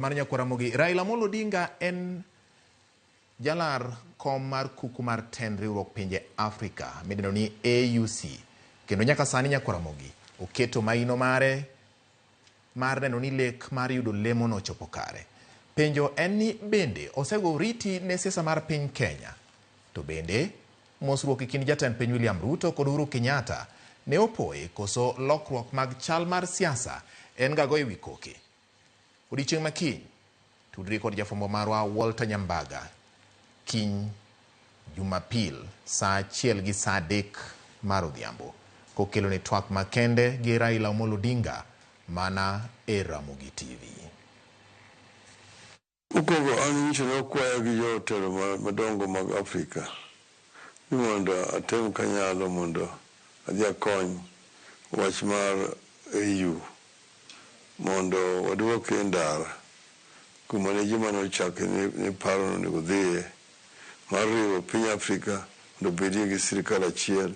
Mano nyakwar Ramogi. Raila Amolo Odinga en jalar kom mar kuku mar tend riwruok pinje Afrika midendo ni AUC. Kendo nyaka sani nyakwar Ramogi oketo maino mare mar neno ni lek mar yudo lemono ochopo kare. Penjo en ni bende osego oriti ne siasa mar piny Kenya? To bende mosruok e kind jatend piny William Ruto kod Uhuru Kenyatta ne opoye koso lokruok mag chal mar siasa en gago e wi koke? Odiechieng' ma kiny, tudri kod jafwambo marwa Walter Nyambaga kiny Jumapil saa achiel gi saa adek mar odhiambo kokeloni twak makende gi Raila Amolo Odinga mana e Ramogi TV. Mokwongo an nyicho ne okwaya gi jotelo madongo mag Afrika ni mondo atem kanyalo mondo adhi akony wach mar AU mondo waduoke e ndara kuma ne joma nochake ne paro ni onego odhiye mar riwo piny Afrika mondo obedie gi sirkal achiel,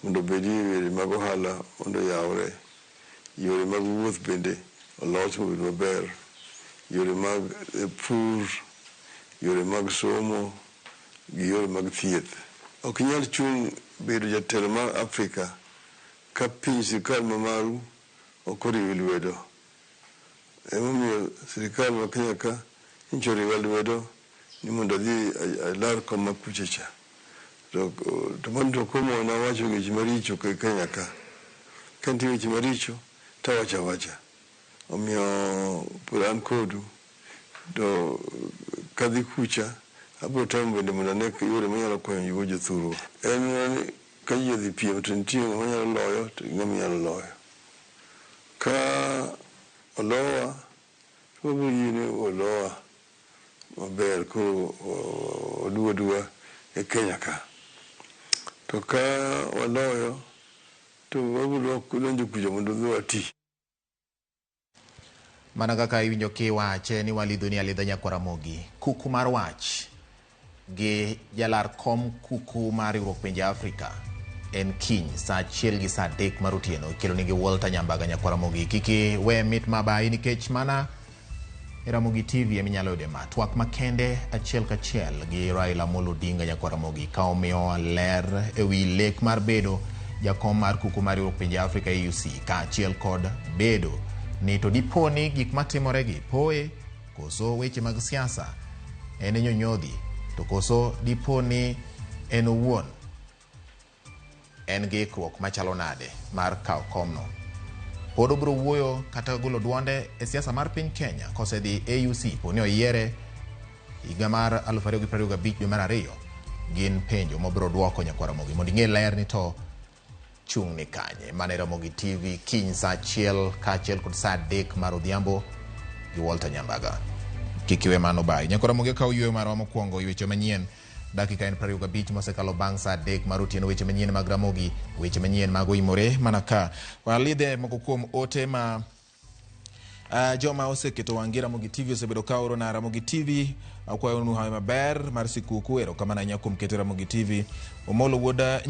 mondo obedie yore mag ohala mondo oyawre. Yore mag wuoth bende olos mobed maber, yore mag pur, yore mag somo gi yore mag thieth. Ok inyal chung' bedo jatelo mar Afrika ka piny sirkal ma maru ok oriwi lwedo. Emomiyo sirkal ma Kenya ka nyicha oriwa lwedo ni mondo adhi alar kom ma kucha cha. To mano to ok omona wacho weche maricho e Kenya ka. Ka nitie weche maricho to awacho awacha. Omiyo pod an kodu to kadhi kucha abiro temo bende mondo ane yore manyalo konyo go jothurwa. En mana ni ka ji odhi piem to nitie ng'ama nyalo loyo to gi ng'ama nyalo loyo. Ka olowa to wabiro yie ni olowa maber koro oduwa aduwa e Kenya ka. To ka waloyo to wabiro donjo kucha mondo wadhi wati. Mana kaka iwinjo kiwache ni walidhoni alidha nyakwar Ramogi, kuku mar wach gi jalar kom kuku mar riwruok pinje Afrika en kiny saa achiel gi saa adek mar otieno ikelo nigi Walter Nyambaga nyakwar Ramogi. Kik iwe mit mabayi nikech mana e Ramogi TV ema inyalo yude ma twak makende achiel kachiel gi Raila Amolo Odinga nyakwar Ramogi ka omiyowa ler e wi lek mar bedo jakom mar kuku mar riwruok pinje Afrika AUC kaachiel kod bedo ni to dipo ni gik matimoregi poe koso weche mag siasa en e nyonyodhi to koso dipo ni en owuon en gi ikruok machalo nade mar kawo komno. Pod obiro wuoyo kata golo duonde e siasa mar piny Kenya kosedhi AUC po ni oyiere higa mar 2025 dwe mar ariyo. Gin penjo mobiro duoko nyakwar Ramogi mondo ing'e ler ni to chung' ni kanye. Mano e Ramogi TV kiny saa achiel kaachiel kod saa adek mar odhiambo gi Walter Nyambaga. Kik iwe mano bayi. Nyakwar Ramogi okawo yueyo marwa mokwongo e weche manyien. Dakika en 25 mosekalo bang' saa adek mar otieno weche manyien mag Ramogi, weche manyien mag oimore mana ka. Walidhe moko kuom ote ma joma oseketo wang'gi Ramogi TV osebedo ka oro na Ramogi TV. Akwayo nu hawi maber mar sikuku. Erokamano ahinya kuom keto Ramogi TV. Omolo wuod